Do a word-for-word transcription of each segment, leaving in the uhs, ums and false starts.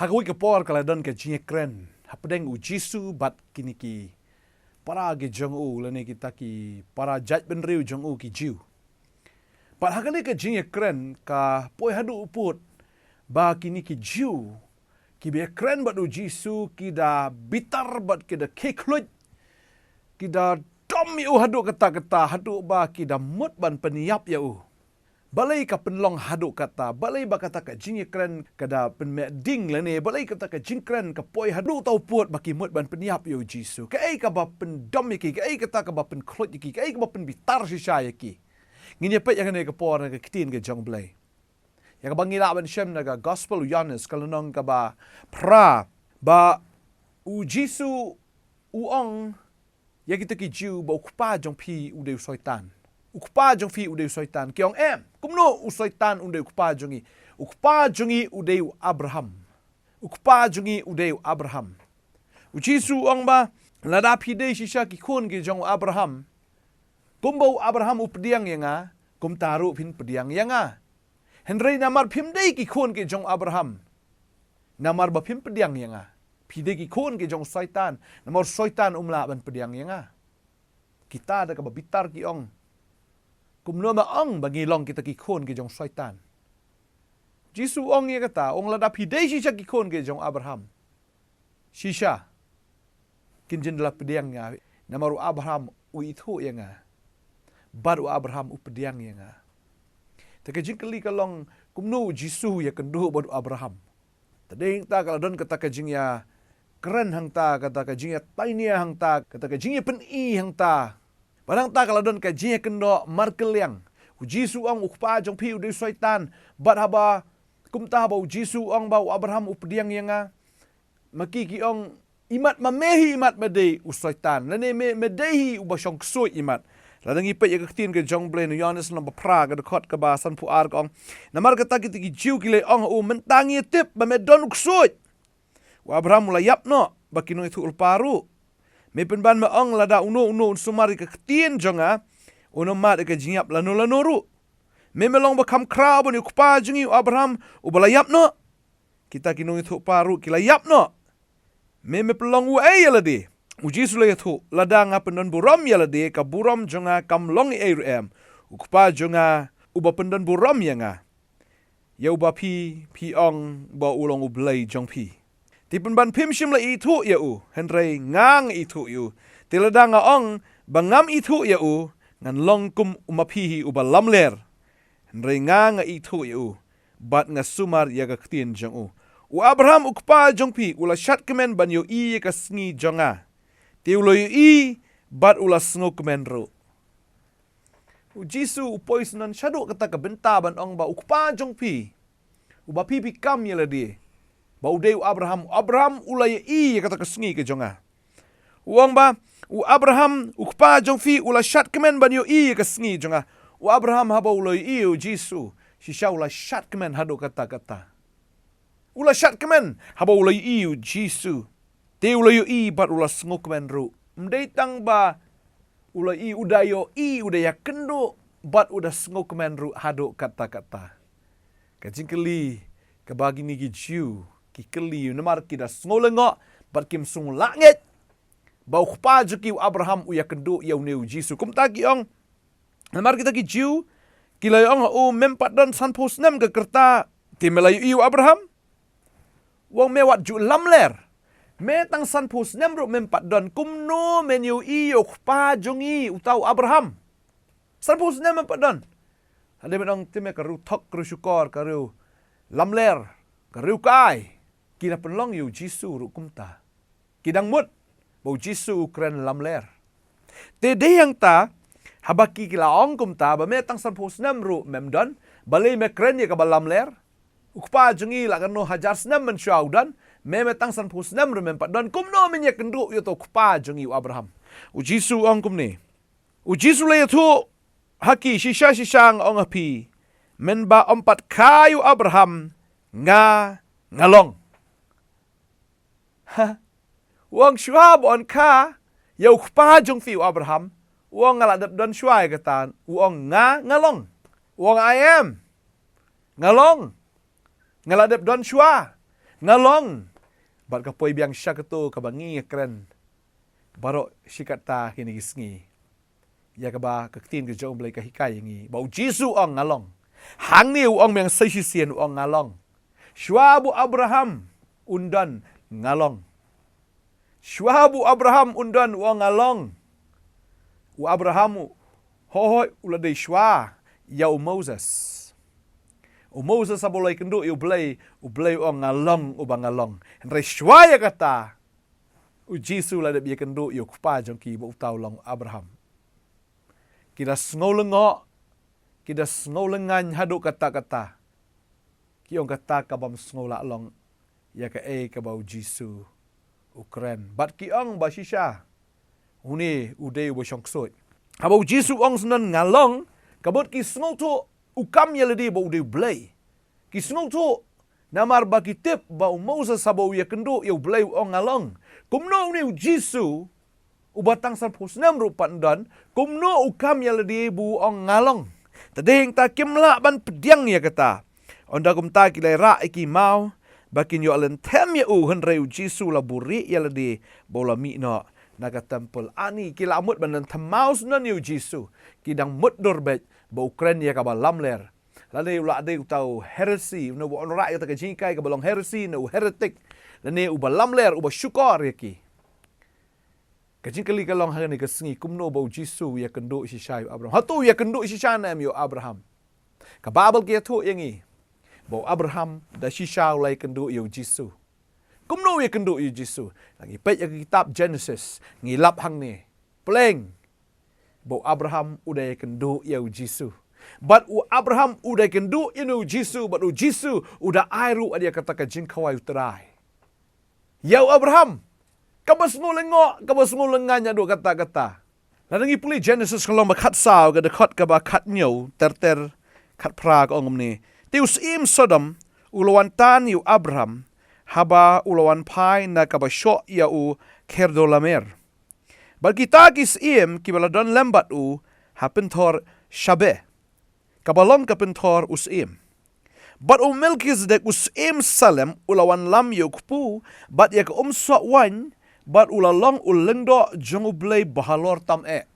Ha kawei ka por ka la don ka jingïakren hapdeng u Jisu bad kine ki para ki jong u, lane kita ki para jaitbynriew jong u ki Jiw. Bad ha kane ka jingïakren ka poi haduh u pud ba kine ki Jiw kiba ïakren bad u Jisu ki da bitar bad ki da khie khluit, ki da dom ïa u haduh katta katta, haduh ba ki da mut ban pynïap ïa u. Balei ka pynlong haduh katta? Balei ba kata ka jingïakren ka da pynmeh ding lane? Balei kata ka jingkren ka poi haduh uta u pud ba ki mut ban pynïap ïa u Jisu? Kaei kaba pyndom ïa ki? Kaei kata kaba pynkhluit ïa ki? Kaei kaba pynbitar shisha ïa ki? Ngin ïa peit ïa kane ka por na ka ktien ka jong U Blei. Ïa kaba ngi lah ban shem na ka Gospel u Ïoannis ka lynnong kaba phra, ba u Jisu u ong ïa kita ki Jiw ba u kpa jong phi u dei u Soitan. U kpa jong phi u dei u Soitan. Ki ong, em, kumno u Soitan un dei u kpa jong ngi? U kpa jong ngi u dei u Abraham. U kpa jong ngi u dei u Abraham. U Jisu u ong ba, lada phi dei shisha ki khun ki jong u Abraham, kumba u Abraham u pdiang ïa nga, kumta ruh phin pdiang ïa nga. Hynrei namar phim dei ki khun ki jong u Abraham, namar ba phim pdiang ïa nga. Phi dei ki khun ki jong u Soitan, namar u Soitan um lah ban pdiang ïa nga. Kita da kaba bitar ki ong, kumno ma ong ba ngi long kita ki khun ki jong u Soitan? Jisu u ong ïa kata, u ong lada phi dei shisha ki khun ki jong u Abraham, shisha kin jin da la pdiang ïa nga, namar u Abraham u ithuh ïa nga. Bad u Abraham u pdiang ïa nga. Te ka jingkylli ka long, kumno u Jisu u ïakynduh bad u Abraham? Te dei hangta ka la don kata ka jingïakren hangta, kata ka jingïatainia hangta, kata ka jingïapyni hangta. Bad hangta ka la don ka jingïakynduh markylliang. U Jisu u ong u kpa jong phi u dei u Soitan. Bad haba, kumta haba u Jisu u ong ba u Abraham u pdiang ïa nga, ma ki ki ong, imat ma me hi imat ma dei u Soitan, lane me, me dei hi uba shong ksuid imat. Lada ngi peit ïa ka ktien ka jong U Blei na u Ïoannis lynnong ba phra ka dkhot kaba sanphew ar ka ong, namar kata kita ki Jiw ki la ong ha u, mynta ngi ïatip ba me don u ksuid. U Abraham u la ïap noh, bad ki nongïathuhlypa ruh. Me pynban me ong lada uno uno un sumar ïa ka ktien jong nga, un ym mad ïa ka jingïap lano lano ruh. Me me long ba kham khraw ban ïa u kpa jong ngi u Abraham uba la ïap noh. Kita ki nongïathuhlypa ruh ki la ïap noh. Me me pynlong uei ïa lade? U Jisu u la ïathuh, lada nga pyndon burom ïa lade, ka burom jong nga kam long ei ei ruh em. U Kpa jong nga uba pyndon burom ïa nga, ïa uba phi, phi ong ba u long U Blei jong phi. Te pynban phim shym la ithuh ïa u, hynrei nga nga ithuh ïa u. Te lada nga ong ba ngam ithuh ïa u, ngan long kum u ma phi hi uba lamler. Hynrei nga nga ithuh ïa u, bad nga sumar ïa ka ktien jong u. U Abraham u kpa jong phi u la shad kmen ban ïohi ïa ka sngi jong nga. Te u la ïohi, bad u la sngewkmen ruh. U Jisu u poi syndon shaduh kata ka bynta ban ong ba u kpa jong phi, uba phi phi kam ïa lade, ba u dei u Abraham. U Abraham u la ïohi ïa kata ka sngi ka jong nga. U ong ba, u Abraham, u kpa jong phi, u la shad kmen ban ïohi ïa ka sngi jong nga. U Abraham haba u la ïohi ïa u Jisu, shisha u la shad kmen haduh katta katta. U la shad kmen haba u la ïohi ïa u Jisu. Te u la ïohi bad u la sngewkmen ruh. Ym dei tang ba u la ïohi, u da ïohi, u da ïakynduh, bad u da sngewkmen ruh haduh katta katta. Ka jingkylli kaba kine ki Jiw ki kylli, namar ki da sngew lyngngoh, bad kim sngew lah ngeit ba u kpa jong ki u Abraham u ïakynduh ïa une u Jisu. Kumta ki ong, namar kita ki Jiw ki la ïa ong ha u, mem pat don sanphew snem ka rta, te me la ïohi u Abraham? U ong me wat ju lamler. Me tang sanphew snem ruh mem pat don, kumno men ïohi ïa u kpa jong ngi uta u Abraham? Sanphew snem mem pat don. Hadien men ong te me ka riew thok, ka riew shukor, ka riew lamler, ka riew kai. Ki la pynlong ïa u Jisu ruh kumta. Ki dang mut ba u Jisu u kren lamler. Te dei hangta, haba ki ki la ong kumta, ba me tang sanphew snem ruh mem don, balei me kren ïa kaba lamler? U kpa jong ngi la katno hajar snem mynshuwa u don, me me tang sanphew snem ruh mem pat don, kumno men ïakynduh ïa uta u kpa jong ngi u Abraham? U Jisu u ong kumne. U Jisu u la ïathuh ha ki, shisha shisha nga ong ha phi, mynba ym pat kha ïa u Abraham, nga nga long. Ha. U ong shuwa ba un kha ïa u kpa jong phi u Abraham, u ong nga la dep don shuwa ïa kata, u ong nga nga long. U ong I am. Nga long. Nga la dep don shuwa. Nga long. Bad ka poi biang sha kato kaba ngi ïa kren baroh shi katta kine ki sngi. Ïa kaba ka ktien ka jong U Blei ka hikai ïa ngi ba U Jisu u ong nga long. Hangne u ong mynta sa shisien u ong nga long. Shuwa ba u Abraham un don nga long. Shuwa ba u Abraham un don u ong nga long. U Abraham u, hooid u la dei shuwa ïa u Moses. U Moses haba u la ïakynduh ïa U Blei, U Blei u ong nga long uba nga long. Hynrei shuwa ïa kata, U Jisu u la dep ïakynduh ïa u kpa jong ki ba uta u long u Abraham. Ki da sngew lyngngoh, ki da sngew lyngngan haduh katta katta. Ki ong kata ka bym sngew lah long ïa kaei kaba U Jisu u kren. Bad ki ong ba shisha une u dei uba shong ksuid. Haba U Jisu u ong syndon nga long, ka mut ki sngewthuh u kam ïa lade ba u dei U Blei. Ki sngewthuh namar ba ki tip ba u Moses haba u ïakynduh ïa U Blei u ong nga long. Kumno une U Jisu uba tang sanphew snem ruh pat un don, kumno u kam ïa lade ba u ong nga long? Te dei hangta kim lah ban pdiang ïa kata. Ynda kumta ki la ïarah ïa ki maw ba kin ïoh lynthem ïa u, hynrei U Jisu u la buhrieh ïa lade bad u la mih noh na ka templ. Ani ki la mut ban lynthem maw syndon ïa U Jisu, ki dang mutdur beit ba u kren ïa kaba lamler. Lane u la dei uta u heresy, une uba wanrah ïa kata ka jinghikai kaba long heresy, une u heretic. Lane uba lamler, uba shukor ïa ki. Ka jingkylli ka long ha kane ka sngi, kumno ba U Jisu u ïakynduh shisha ïa u Abraham? Hato u ïakynduh shisha ne em ïa u Abraham? Ka Baibl ka ïathuh ïa ngi ba u Abraham da shisha u la ïakynduh ïa U Jisu. Kumno u ïakynduh ïa U Jisu? Lada ngi peit ïa ka kitab Genesis, ngi lap hangne. Pleng ba u Abraham u da ïakynduh ïa U Jisu. Bad u Abraham u da ïakynduh ïa U Jisu, bad U Jisu u da ai ruh ïa kata ka jingkhawai U Trai ïa u Abraham. Kaba sngew lyngngoh, kaba sngew lyngngan haduh katta katta. Lada ngi pule Genesis ka lynnong ba khatsaw, ka dkhot kaba khathynñiew, ter ter khatphra ka ong kumne. Te u syiem Sodom u la wan tan ïa u Abraham, haba u la wan phai na kaba shoh ïa u Khedolammer. Bad kita ki syiem kiba la don lem bad u ha pynthor Shabeh, kaba long ka pynthor u syiem. Bad u Melkhizedek u syiem Salem u la wanlam ïa u kpu bad ïa ka umsoh waiñ, bad u la long u lyngdoh jong U Blei Bahalor tam eh.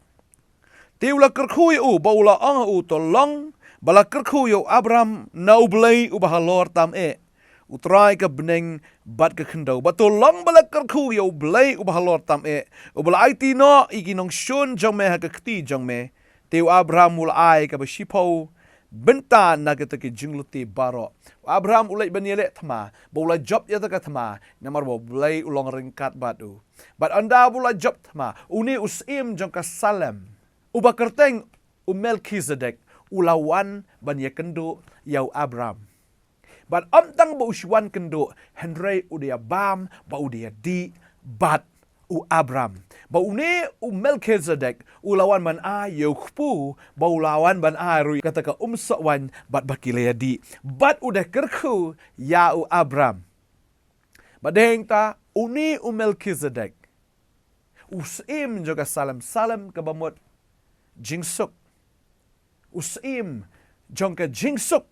Te u la kyrkhu ïa u bad u la ong ha u, to long ba la kyrkhu ïa u Abraham na U Blei Uba Halor tam eh, U Trai ka bneng bad ka khyndew, bad to long ba la kyrkhu ïa U Blei Uba Halor tam eh, uba la aiti noh ïa ki nongshun jong me ha ka kti jong me. Te u Abraham u la ai kaba shiphew bynta na kita ki jinglute baroh. U Abraham u leit ban ïaleh thma, bad u la jop ïa kata ka thma, namar ba U Blei u long ryngkat bad u. Bad ynda ba u la jop thma, une u syiem jong ka Salem, uba kyrteng u Melkhizedek, u la wan ban ïakynduh ïa u Abraham. Bad ym tang ba u shu wan kynduh, hynrei u da ïabam bad u da ïadih bad u Abraham. Bad une u Melkhizedek u la wan ban ai ïa u kpu, bad u la wan ban ai ruh ïa kata ka umsoh waiñ, bad ba ki la ïadih. Bad u da kyrkhu ïa u Abraham. Bad dei hangta une u Melkhizedek, u syiem jong ka Salem, Salem kaba mut jingsuk. U syiem jong ka jingsuk,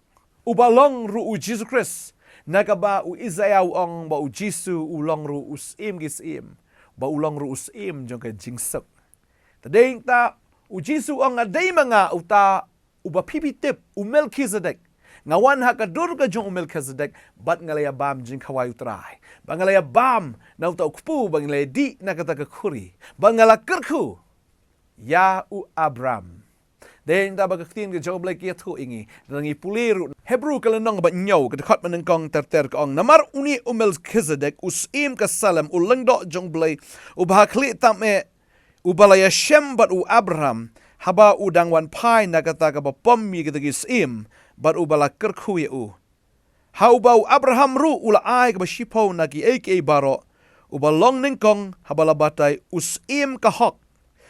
uba long ruh u Jisu Khrist. Na kaba u Isaïah u ong ba u Jisu u long ruh u syiem ki syiem, ba u long ruh u syiem jong ka jingsuk. Te dei hangta u Jisu u ong, nga dei ma nga uta uba phi phi tip, u Melkhizedek. Nga wan ha ka dur ka jong u Melkhizedek, bad nga la ïabam jingkhawai U Trai. Bad nga la ïabam na uta u kpu, bad nga la ïadih na kata ka khuri. Bad nga la kyrkhu ïa u Abraham. Dei hangta ba ka ktien ka jong U Blei ka ïathuh ïa ngi. Lada ngi pule ruh Hebru ka lynnong ba hynñiew, ka dkhot ba nyngkong ter ter ka ong, namar une u Melkhizedek, u syiem ka Salem, u lyngdoh jong U Blei Uba ha khlieh tam eh, uba la ïashem bad u Abraham, haba u dang wan phai na kata kaba pom ïa kita ki syiem, bad uba la kyrkhu ïa u. Ha uba u Abraham ruh u la ai kaba shiphew na kiei kiei baroh, uba long nyngkong haba la batai u syiem ka hok.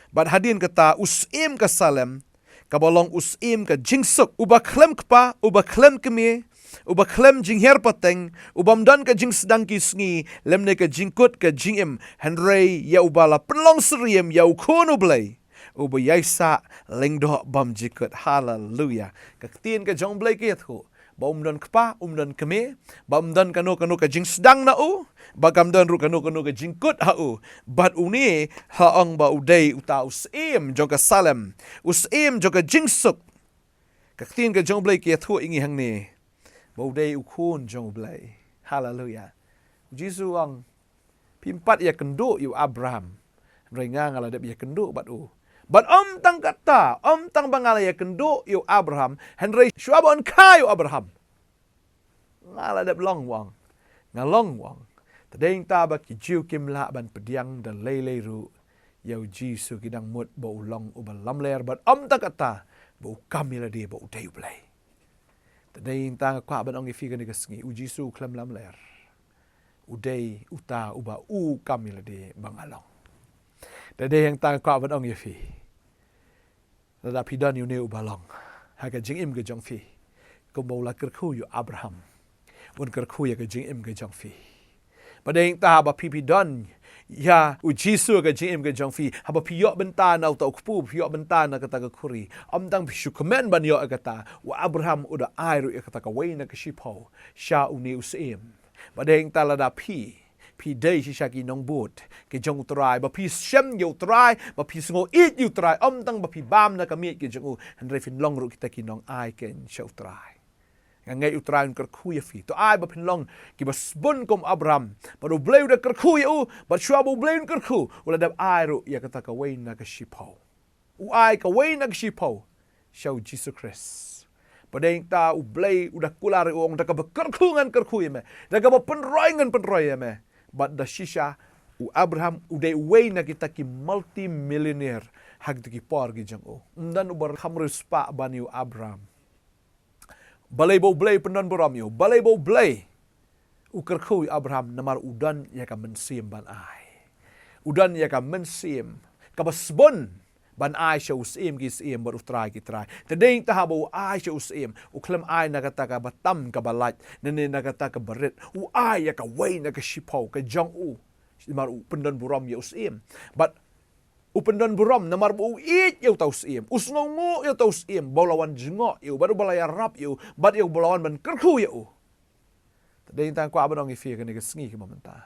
Bad hadien kata u syiem ka Salem, kaba long u syiem ka jingsuk, uba khlem kpa, uba khlem kmie, uba khlem jinghiar pateng, ubym don ka jingsdang ki sngi, lymne ka jingkut ka jingim, hynrei ïa uba la pynlong syriem ïa u Khun U Blei, uba ïaisah lyngdoh bymjukut. Haleluya. Ka ktien ka jong U Blei ka ïathuh Ba um don kpa, um don kmie, ba um don kano kano ka jingsdang na u, ba kam don ruh kano kano ka jingkut ha u. Bad une ha ong ba u dei uta u syiem jong ka Salem, u syiem jong ka jingsuk. Ka ktien ka jong u Blei ka ïathuh ïa ngi hangne ba u dei u khun jong u Blei. Haleluya. U Jisu u ong, phim pat ïakynduh ïa u Abraham, hynrei nga nga la dep ïakynduh bad u. Bad ym tang kata, ym tang ba nga la ïakynduh ïa u Abraham, hynrei shuwa ba un kha ïa u Abraham, nga la dep long, u ong. Nga long, u ong. Te dei nangta ba ki Jiw kim lah ban pdiang da lei lei ruh ïa u Jisu, ki dang mut ba u long uba lamler, bad ym tang kata, ba u kam ïa lade ba u dei u Blei. Te dei nangta nga kwah ban ong ïa phi kane ka sngi, u Jisu u khlem lamler. U dei uta uba u kam ïa lade ba nga long. Te dei nangta nga kwah ban ong ïa phi, lada phi don ïa une uba long ha ka jingim ka jong phi, kumba u la kyrkhu ïa u Abraham, un kyrkhu ïa ka jingim ka jong phi. Bad dei nangta haba phi, phi don ïa u Jisu ha ka jingim ka jong phi, haba phi ïoh bynta na uta u kpu, phi ïoh bynta na kata ka khuri, ym tang phi shu kmen ban ïoh ïa kata, u Abraham u da ai ruh ïa kata kawei na ka shiphew sha une u syiem. Bad dei nangta lada phi, phi dei shisha ki nongbud ki jong u Trai, ba phi shem ïa u Trai, ba phi sngewieit ïa u Trai, ym tang ba phi bam na ka miej ka jong u, hynrei phin long ruh kita ki nongai keiñ sha u Trai. Nga ngeit u Trai un kyrkhu ïa phi. To ai ba phin long kiba sbun kum Abraham. Bad u Blei u da kyrkhu ïa u, bad shuwa ba u Blei un kyrkhu, u la dep ai ruh ïa kata kawei na ka shiphew. U ai kawei na ka shiphew sha u Jisu Khrist. Bad dei nangta u Blei u da kular ïa u, u ong, da kaba kyrkhu ngan kyrkhu ïa me, da kaba pynroi ngan pynroi ïa me. Bad da shisha, u Abraham u dei uwei na kita ki multi-millionaire ha kito ki por ki jong u. Ym don uba kham riewspah ban ïa u Abraham. Balei ba u Blei u pyndonburom ïa u? Balei ba u Blei u kyrkhu ïa u Abraham? Namar u don ïa ka mynsiem ban ai. U don ïa ka mynsiem kaba sbun ban ai sha u Syiem ki syiem bad u Trai ki trai. Te dei nangta haba u ai sha u Syiem, u khlem ai na kata kaba tam kaba lait, ne, ne na kata kaba rit. U ai ïa kawei na ka shiphew ka jong u. Namar u pyndonburom ïa u Syiem. Bad u pyndonburom namar ba u ïeit ïa uta u Syiem, u sngewnguh ïa uta u Syiem, ba u la wan jngoh ïa u, bad uba la ïarap ïa u, bad ïa uba la wan ban kyrkhu ïa u. Te dei nangta nga kwah ban ong ïa phi kane ka sngi kaba mynta,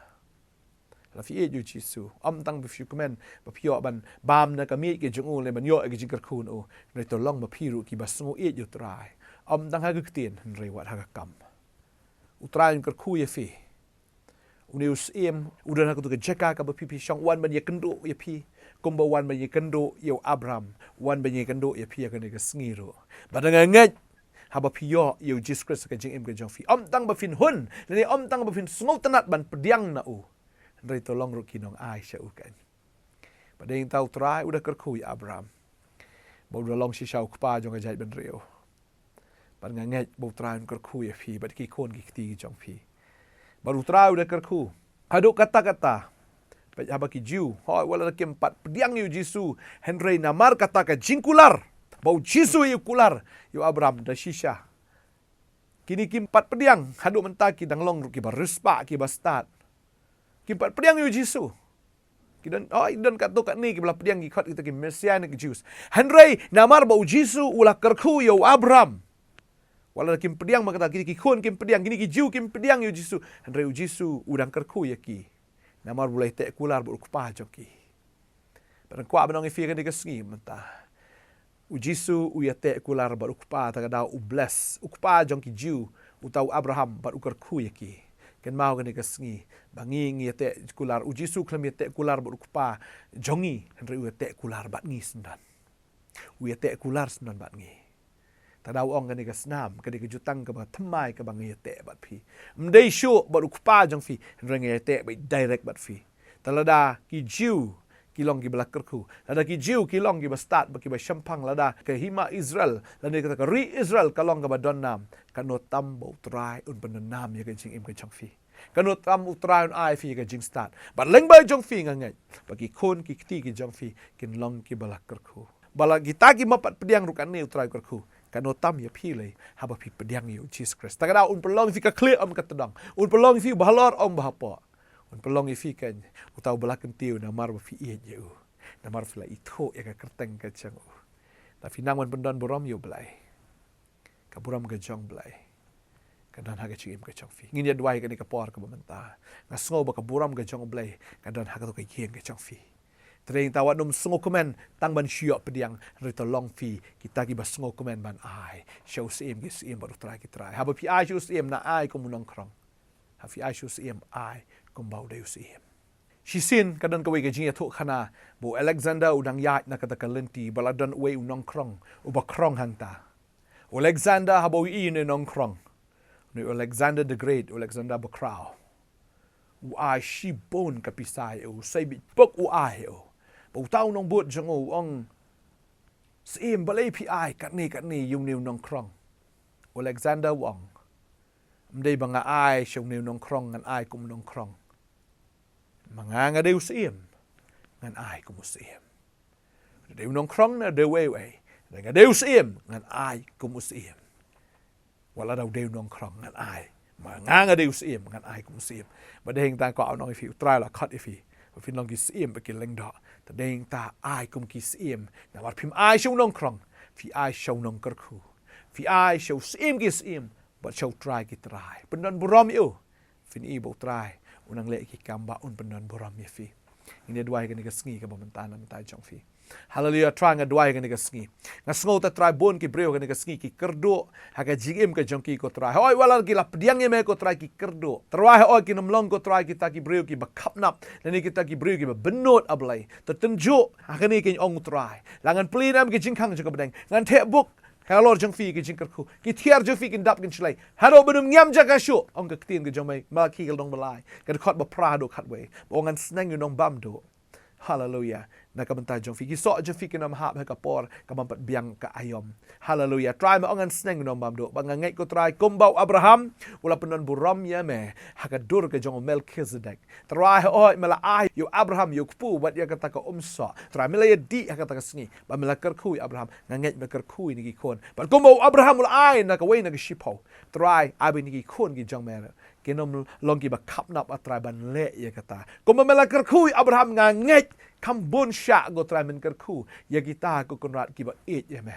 lada phi ïeit ïa u Jisu, ym tang ba phi shu kmen ba phi ïoh ban bam na ka miej ka jong u lane ban ïoh ïa ka jingkyrkhu na u, hynrei to long ma phi ruh kiba sngewieit ïa u Trai. Ym tang ha ka ktien, hynrei wat ha ka kam. U Trai un kyrkhu ïa phi. Une u Syiem u don ha katu ka jaka kaba phi, phi shong, u wan ban ïakynduh ïa phi, kumba u wan ban ïakynduh ïa u Abraham, u wan ban ïakynduh ïa phi ha kane ka sngi ruh. Bad nga ngeit haba phi ïoh ïa u Jisu Khrist ha ka jingim ka jong phi, ym tang ba phin hun, lane ym tang ba phin sngewtynnat ban pdiang na u, hynrei to long ruh ki nongai sha u keiñ. Bad dei nangta u Trai u da kyrkhu ïa u Abraham ba u da long shisha u kpa jong ka jaitbynriew. Bad nga ngeit ba u Trai un kyrkhu ïa phi bad ki khun ki kti ki jong phi. Bad u Trai u da kyrkhu haduh katta katta. Peit, haba ki Jiw, hooid, wat la kim pat pdiang ïa u Jisu, hynrei namar kata ka jingkular ba u Jisu u kular ïa u Abraham, da shisha kine kim pat pdiang, haduh mynta ki dang long ruh kiba riewspah, kiba stad. Kim pat pdiang ïa u Jisu. Ki don, oh, ki don katto katne kiba la pdiang, ki khot kita ki Messianic Jews. Hynrei namar ba u Jisu u la kyrkhu ïa u Abraham, wat la kim pdiang ma kata, kine ki khun kim pdiang, kine ki Jiw kim pdiang ïa u Jisu, hynrei u Jisu u dang kyrkhu ïa ki. Namar ba u la ïateh kular bad u Kpa jong ki. Bad nga kwah ban ong ïa phi kane ka sngi mynta, u Jisu u ïateh kular bad u Kpa, ta ka daw u bless u Kpa jong ki Jiw, uta u Abraham, bad u kyrkhu ïa ki. Kynmaw kane ka sngi ba ngi, ngi ïateh kular, u Jisu u khlem ïateh kular bad u Kpa jong ngi, hynrei u ïateh kular bad ngi syndon. U ïateh kular syndon bad ngi. Ta daw ong kane ka snam, kane ka jutang kaba thymmai kaba nga ïateh bad phi, ym dei shuh bad u Kpa jong phi, hynrei nga ïateh beit direct bad phi. Ta lada ki Jiw ki long kiba la kyrkhu, lada ki Jiw ki long kiba stad bad kiba shemphang, lada ka hima Israel, lada kata ka ri Israel ka long kaba donnam, kano tam ba u Trai un pyndonnam ïa ka jingim ka jong phi. Kano tam u Trai un ai phi ïa ka jingstad. Bad lyngba jong phi nga ngeit ba ki khun ki kti ki jong phi kin long kiba la kyrkhu. Ba la kita kim pat pdiang ruh kane u Trai u kyrkhu, kano tam ïa phi lei haba phi pdiang ïa u Jisu Khrist. Ta ka daw un pynlong ïa phi ka khlieh ym ka tdong, un pynlong ïa phi ba halor ym ba hapoh. Un pynlong ïa phi keiñ uta uba la kyntiew namar ba phi ïeit ïa u, namar phi la ithuh ïa ka kyrteng ka jong u. Lada phi nang ban pyndonburom ïa u Blei, ka burom ka jong u Blei. ka don ha ka jingim ka jong phi. Ngin ïa duwai kane ka por kaba mynta. Nga sngew ba ka burom ka jong U Blei ka don ha kato ka ïing ka jong phi. Te dei nangta wat nym sngewkmen tang ban shu ïoh pdiang, hynrei to long phi kita kiba sngewkmen ban ai sha u Syiem ki syiem bad u Trai ki trai. Haba phi ai sha u Syiem, na ai kum u nongkhrong. Haba phi ai sha u Syiem, ai kumba u dei u Syiem. Shisien ka don kawei ka jingïathuhkhana ba u Alexander u dang ïaid na kata ka lynti, ba la don uwei u nongkhrong uba khrong hangta. U Alexander haba u ïohi une u nongkhrong, une u Alexander the Great, u Alexander bakhraw, u ai shibun ka pisa ïa u, sei bit pok u ai ïa u. Ba uta u nongbud jong u u ong, Syiem, balei phi ai katne katne ïa une u nongkhrong? U Alexander u ong, ym dei ba nga ai sha une u nongkhrong ngan ai kum u nongkhrong. Ma nga, nga dei u Syiem, ngan ai kum u Syiem. Dei u nongkhrong ne dei uwei uwei, nga dei u Syiem, ngan ai kum u Syiem. Wat la da u dei u nongkhrong, ngan ai. Ma nga, nga dei u Syiem, ngan ai kum u Syiem. Ba dei hangta nga kwah ban ong ïa phi, u Trai u la khot ïa phi ba phin long ki syiem bad ki lyngdoh. Te dei hangta ai kum ki syiem. Namar phim ai sha u nongkhrong, phi ai sha u nongkyrkhu. Phi ai sha u Syiem ki syiem bad sha u Trai ki trai. Pyndon burom ïa u. Phin ïohi ba u Trai un nang leh ki kam ba un pyndon burom ïa phi. Ngin ïa duwai kane ka sngi kaba mynta na ka bynta jong phi. Haleluia, Trai, nga duwai kane ka sngi. Nga sngew, Trai, bun ki briew kane ka sngi ki kyrduh ha ka jingim ka jong ki, ko Trai. Hooid, wat la ki la pdiang ïa me, ko Trai, ki kyrduh. Trai, hooid, kin ym long, ko Trai, kita ki briew kiba khapnap, lane kita ki briew kiba bynnud, A Blei. Te tynjuh ha kane, kin ong, Trai, la ngan plie ne em ki jingkhang jong ka bneng, ngan theh buk halor jong phi ki jingkyrkhu, ki thiar jong phi kin dap kin shlei, haduh ban ym ngiam jaka shuh, ong ka ktien ka jong me, Malaki ka lynnong ba lai, ka dkhot ba phra haduh khatwei. Ba ong ngan sneng ïa u nongbamduh. Haleluia. Na ka bynta jong phi, ki soh jong phi kin ym hap ha ka por ka bym pat biang ka aïom. Haleluia. Trai, me ong ngan sneng ïa u nongbamduh. Ba nga ngeit, ko Trai, kumba u Abraham u la pyndon burom ïa me ha ka dur ka jong u Melkhizedek. Trai, hooid, me la ai ïa u Abraham ïa u kpu bad ïa kata ka umsoh. Trai, me la ïadih ha kata ka sngi ba me la kyrkhu ïa u Abraham. Nga ngeit me kyrkhu ïa kine ki khun. Bad kumba u Abraham u la ai na kawei na ka shiphew, Trai, ai ba kine ki khun ki jong me kin ym long kiba khapnap, A Trai, ban leh ïa kata. Kumba me la kyrkhu ïa u Abraham, nga ngeit kham bun shah, ko Trai, men kyrkhu ïa kita, ko Kynrad, kiba ïeit ïa me.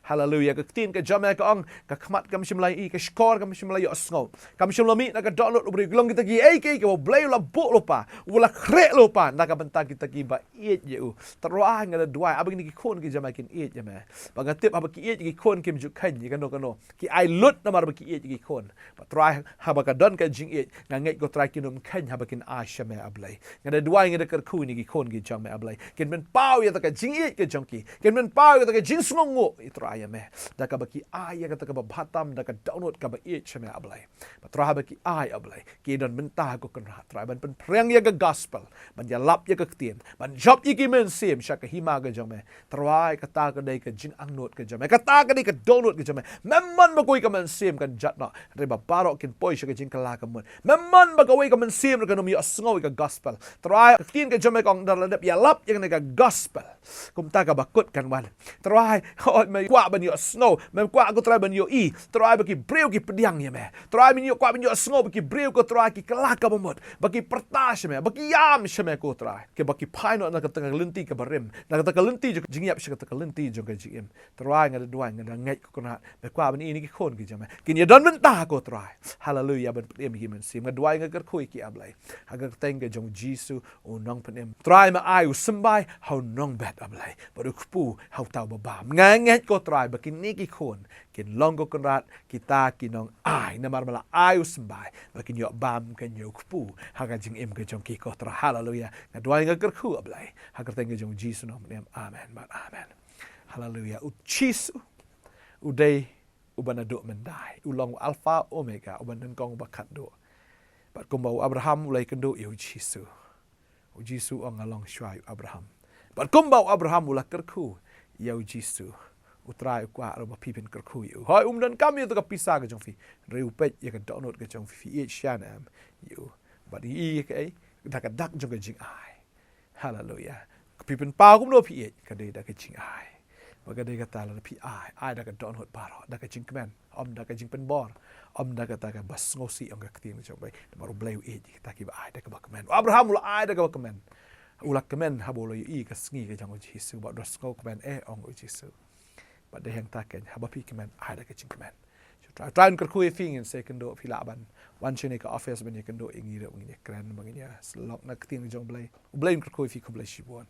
Haleluia. Ka ktien ka jong me ka ong, ka khmat kam shym la ïohi, ka shkor kam shym la ïohsngew, kam shym la mih na ka dohnud u briew, ki long kita kiei kiei kiba U Blei u la buh lypa, u la khreh lypa na ka bynta kita kiba ïeit ïa u. Trai, nga da duwai, haba kine ki khun ki jong me kin ïeit ïa me. Ba nga tip haba ki ïeit ïa ki khun kim ju kheiñ ïa kano kano. Ki ai lut namar ba ki ïeit ïa ki khun. Ba Trai, haba ka don ka jingïeit, nga ngeit, ko Trai, kin ym kheiñ haba kin ai sha me, A Blei. Nga da duwai, nga da kyrkhu ïa kine ki khun ki jong me, A Blei, kin pynpaw ïa kata ka jingïeit ka jong ki, kin pynpaw ïa kata ka jingsngewnguh, A Trai, ïa me, da kaba ki ai ïa kata kaba bha tam, da ka dohnud kaba ïeit sha me, A Blei. Ba Trai, haba ki ai, A Blei, ki don bynta, ko Kynrad, Trai, ban pynphriang ïa ka gospel, ban ïalap ïa ka ktien, ban jop ïa ki mynsiem sha ka hima ka jong me. Trai, kata ka dei ka jingangnud ka jong me, kata ka dei ka dohnud ka jong me. Mem mon ba kawei ka mynsiem kan jot noh, hynrei ba baroh kin poi sha ka jingkylla ka mut. Mem mon ba kawei ka mynsiem kan ym ïohsngew ïa ka gospel. Trai, ka ktien ka jong me ka ong, ynda la dep ïalap ïa kane ka gospel, kumta kaba kut kan wan. Trai, hooid, me kwah ban ïohsngew, me kwah, ko Trai, ban ïohi. Trai, ba ki briew ki pdiang ïa me. Trai, me kwah ban ïohsngew ba ki briew, ko Trai, ki kylla kaba mut, ba ki pyrta sha me, ba ki ïam sha me, ko Trai, kiba ki phai noh na kata ka lynti kaba rim, na kata ka lynti jong ka jingïap sha kata ka lynti jong ka jingim. Trai, nga da duwai, nga da ngeit, ko Kynrad, me kwah ban ïohi ïa kine ki khun ki jong me, kin ïa don bynta, ko Trai. Haleluia. Ban pynim ïa ki mynsiem, nga duwai, nga kyrkhu ïa ki, A Blei, ha ka kyrteng ka jong u Jisu, u nongpynim. Trai, me ai u symbai ha u nongbet, A Blei, bad u kpu ha uta uba bam. Nga ngeit, ko Trai, ba kine ki khun kin long, ko Kynrad, kita ki nongai, namar me la ai u symbai ba kin ïoh bam, kin ïoh kpu ha ka jingim ka jong ki, ko Trai. Haleluia. Nga duwai, nga kyrkhu, A Blei, ha ka kyrteng ka jong u Jisu, u nongpynim. Amen bad amen. Haleluia. U Jisu u dei uba naduh myndai, u long u Alpha Omega, uba nyngkong uba khatduh. Bad kumba u Abraham u la ïakynduh ïa u Jisu, u Jisu u ong, nga long shuwa ïa u Abraham. Bad kumba u Abraham u la kyrkhu ïa u Jisu, u Trai u kwah ruh ba phi phin kyrkhu ïa u. Hooid, um donkam ïa kata ka pisa ka jong phi, hynrei u peit ïa ka dohnud ka jong phi, phi ïeit shisha ne em ïa u. Bad ïa kaei, da ka dak jong ka jingai. Haleluia. Ka phi pynpaw kumno phi ïeit, ka dei da ka jingai. Ba ka dei kata, lada phi ai, ai da ka dohnud baroh, da ka jingkmen, ym da ka jingpynbor, ym da kata kaba sngewsih, ong ka ktien jong U Blei. Namar U Blei u ïeit ïa kita kiba ai da kaba kmen. U Abraham u la ai da kaba kmen. U la kmen haba u la ïohi ka sngi ka jong u Jisu, bad u la sngewkmen, eh, ong u Jisu. Bad dei hangta kein, haba phi kmen, ai da ka jingkmen. Shu Trai, Trai un kyrkhu ïa phi, ngin sa ïakynduh, phi lah ban wan shane ka office ban ïakynduh ïa ngi ruh, ngin ïakren, ba ngin ïa lok na ka ktien jong U Blei. U Blei un kyrkhu ïa phi, khublei shibun.